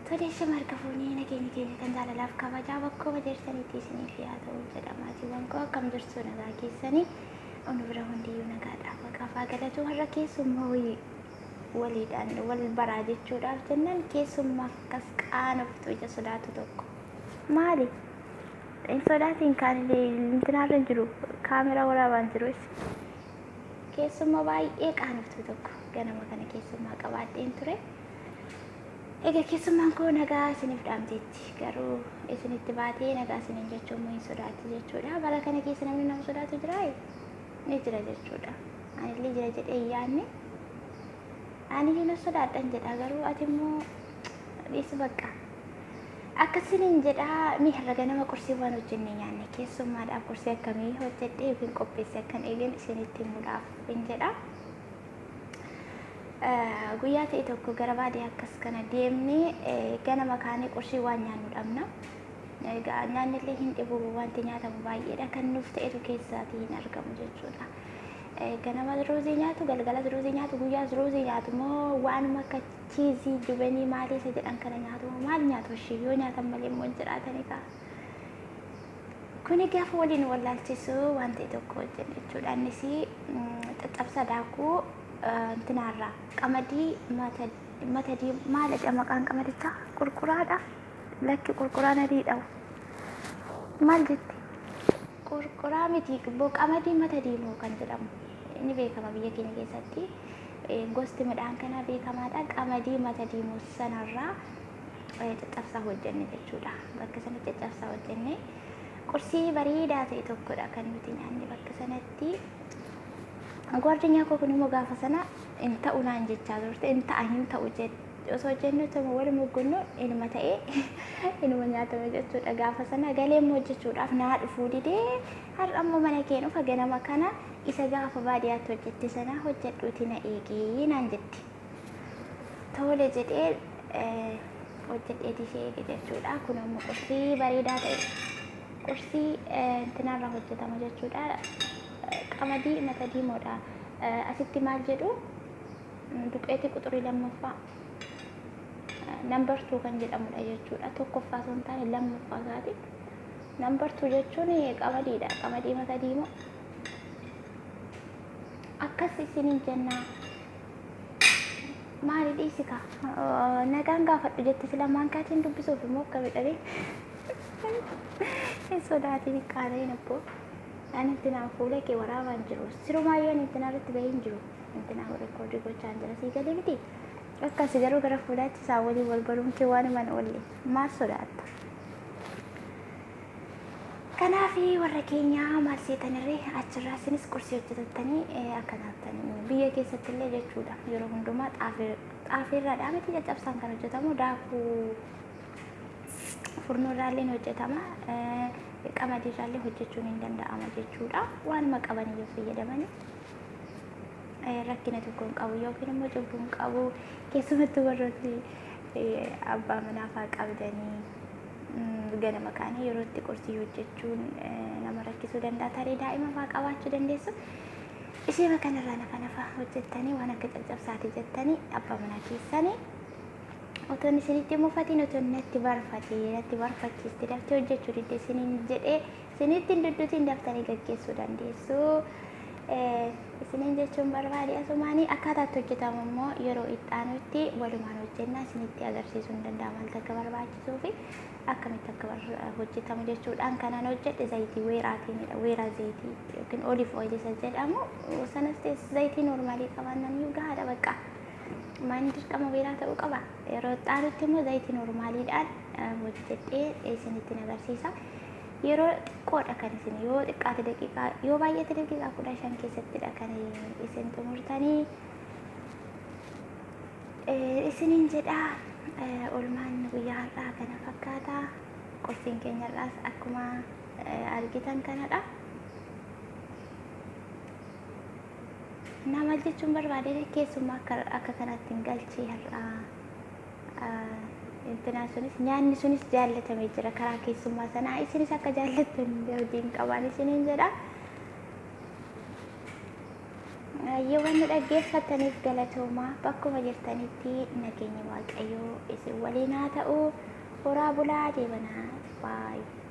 Tole shamarra fuunee nageenya keenya kan jaalalaaf kabajaa bakkuma jirtanitti isiniif haa ta'u jedha. Maatiiwwan koo akkam jirtu, nagaa keessanii? Onu bira hundiyyuu nagaadha. Maqaafaa galatu. Har'a keessummaa waliidhaan wal baraa jechuudhaaf jennaan keessummaa akkas qaanoftu ija sodaatu tokko. Maali? Hin sodaatiin, kaanillee intinaarra hin jiru, kaameraa waraabaan jiru. Keessummaa baay'ee qaanoftu tokko ganama kana keessummaa qabaadheen ture. Egaa keessummaan koo nagaa isiniif dhaamteetti, garuu isinitti baatee nagaa isiniin jechuun immoo hin sodaatti jechuudha. Bara kana keessa namni nama sodaatu jiraa? Ni jira jechuudha. Anillee jira jedhee hin yaadne. Ani na sodaadhan jedha, garuu ati immoo dhiisi bakka. Akkasiniin jedha. Mi har'a ganama qursii waan hojjennee nyaanne, keessummaadhaaf qursii akkamii hojjedhee yookiin qopheesse akkan eegeen isinitti himuudhaaf hin jedha. Guyyaa ta'e tokko gara baadiyyaa akkas kana deemnee ganama kaanee qursii waan nyaannu dhabna. Egaa nyaanni illee hin dhibu, wanti nyaatamu baay'eedha, kan nuuf ta'etu keessaatii hin argamu jechuudha. Ganama ruuzii nyaatu, galgalas ruuzii nyaatu, guyyaas ruuzii nyaatu moo waanuma akka cheese jubanii maalii isa jedhan kana nyaatu moo maal nyaatu? Ishii yoo nyaatan malee immoo hin jiraatanii kaa. Kuni gaafa waliin wallaalchisu waan ta'e tokko hojjenne jechuudha. Innis caccabsa daakuu intinaarraa qamadii mata maalidha maqaan qamadichaa? Qurquraadha. Lakki, qurquraan adiidha. Maal jetti? Qurquraa miti, qamadii mata diimoo kan jedhamu inni beekama biyya keenya keessatti. Gosti midhaan kanaa beekamaadha. Qamadii mata diimoo sanarraa caccabsaa hojjenne jechuudha. Bakka sanatti caccabsaa hojjenne. Qursii bareedaa ta'e tokkodha kan nuti nyaanne bakka sanatti. Guardinyaa koo kun immoo gaafa sana hin ta'u naan jechaa turte. Hin ta'a, hin ta'u osoo jennu, tuma wal muggunnu inuma ta'ee inuma nyaatame jechuudha. Gaafa sana galee immoo hojjechuudhaaf naa dhufuu didee, har'a immoo mana kee dhufa, ganama kana isa gaafa baadiyyaatti hojjette sana hojjedhuuti na eegii naan jetti. Tole jedhee hojjedheeti ishee eege jechuudha. Kun ammoo qursii bareedaa ta'e, qursii intinaarraa hojjetama jechuudha. Qamadii mata diimoodha. Asitti maal jedhu? Duqeetii quxurii lammaffaa, number 2 kan jedhamudha jechuudha. Tokkoffaa osoo hin taane lammaffaa isaati. Number 2 jechuun qamadiidha. Qamadii mata diimoo. Akkas isiniin jennaa. Maali, dhiisi kaa. Nagaan gaafadhu jette sila, maankaatiin dubbisuuf immoo akka midhanii. Hin sodaatiin, qaana'in abboo. Ani intinaan fuula kee waraabaan jiru. Sirumaayyuu ani intinaa irratti bahee hin jiru. Intinaa record gochaa hin jira. Sii galee miti? Akkasi garuu gara fuulaatti isaan waliin wal baruun kee waan himan oolle. Maal sodaatta? Kanaaf warra keenya maal seetanirree, achirraa isinis qursii hojjetattanii akka nyaattan biyya keessatti illee jechuudha. Yeroo hundumaa xaafiirraadhaa miti caccabsaan kan hojjetamu, daakuu furnoorraallee ni hojjetama. Qamadiirraallee hojjechuun hin danda'ama jechuudha. Waanuma qaban yoo fayyadamanii rakkina tokko hin qabu yookiin immoo cubbuu hin qabu. Keessumattuu warroonni abbaa manaa fa'aa qabdanii ganama kaanii yeroo itti qursii hojjechuun nama rakkisuu danda'a. Tarii daa'ima fa'aa qabaachuu dandeessu. Ishee kanarraa nafa nafa hojjettanii waan akka caccabsaati jettanii abbaa manaa keessanii otoon isinitti mufatiin, otoon natti barfatee natti barfachiiste, daftee hojjechuu didde isiniin jedhee isinitti hin duddutiin, daftanii gaggeessuu dandeessu. Isiniin jechuun barbaade asumaanii akkaataa itti hojjetamu immoo yeroo itti aanutti walumaan hojjennaa isinitti agarsiisuu hin danda'a, maaltu akka barbaachisuu fi akkamitti akka hojjetamu jechuudhaan. Kanaan hojjedhe zayitii weeraatiinidha. Weeraa zayitii yookiin olive oil isa jedhamu sanas ta'e zayitii normal qabaannaan iyyuu gahaadha bakka. Maanni dirqama weeraa ta'uu qaba? Yeroo itti aanutti immoo zayitii normaliidhaan hojjedhee isinitti agarsiisa. Yeroo xiqqoodha kan isin, yoo xiqqaate daqiiqaa, yoo baay'ate daqiiqaa 15 keessattidha kan isin xumurtanii isiniin jedha. Oolmaan guyyaa har'aa kana fakkaata. Qursiin keenya har'aas akkuma argitan kanadha. Nama jechuun barbaade, keessumaa akka kanatti hin galchee har'aa intinaa sunis nyaanni sunis jaallatamee jira karaa keessummaa sanaa. Isinis akka jaallattan hojiin qaban isiniin jedha. Yoo waan nu dhaggeeffattaniif galatoomaa. Bakkuma jirtanitti nageenyi Waaqayyoo isin waliin haa ta'u. Horaa bulaa deebanaa. Baay'ee.